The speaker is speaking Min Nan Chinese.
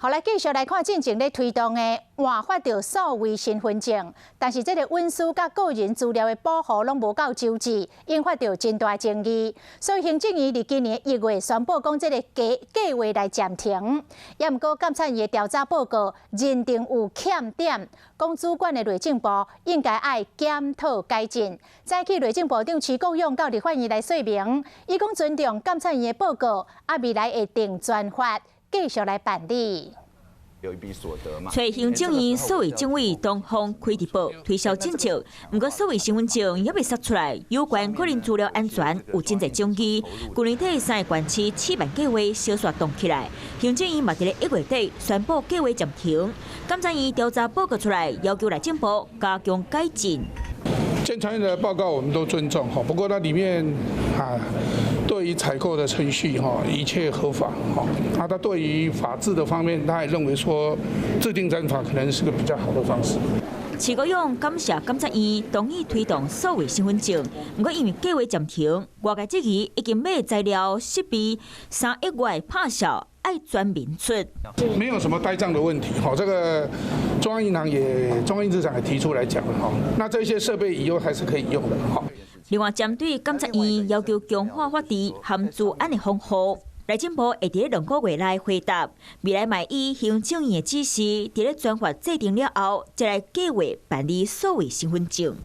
好，來繼續來看進前咧推動的換發著數位身份證，但是這個隱私佮個人資料的保護攏無夠周至，引發著真大爭議。所以行政院佇今年1月宣布講，這個計劃來暫停。也毋過監察院的調查報告認定有欠點，講主管的內政部應該愛檢討改進。早起內政部長徐國勇到立法院來說明，伊講尊重監察院的報告，啊未來會定專法繼續來辦理。揣行政院數位政委董鋒開直播推銷政策，毋過數位身份證猶未釋出來，有關個人資料安全有真濟爭議。去年底三个縣市試辦計劃小煞凍起來，行政院嘛佇咧1月底宣布計劃暫停。監察院調查報告出來，要求內政部加強改進。監察院的報告我們都尊重，不過那裡面啊，對於採購的程序哈，一切合法哈。啊，他對於法制的方面，他也認為說制定專法可能是個比較好的方式。徐國勇感謝監察院同意推動數位身份證，毋過因為計劃暫停，外界質疑已經買材料設備3億外拍數愛全民出。沒有什麼呆帳的問題，哈，這個中央銀行也中央印製廠也提出來講了，哈，那這些設備以後還是可以用的，哈。另外，針對監察院要求強化法治和資安的防護，內政部會佇咧2個月內回答。未來嘛依行政院的指示，佇咧專法制定了後，才來計劃辦理數位身份證。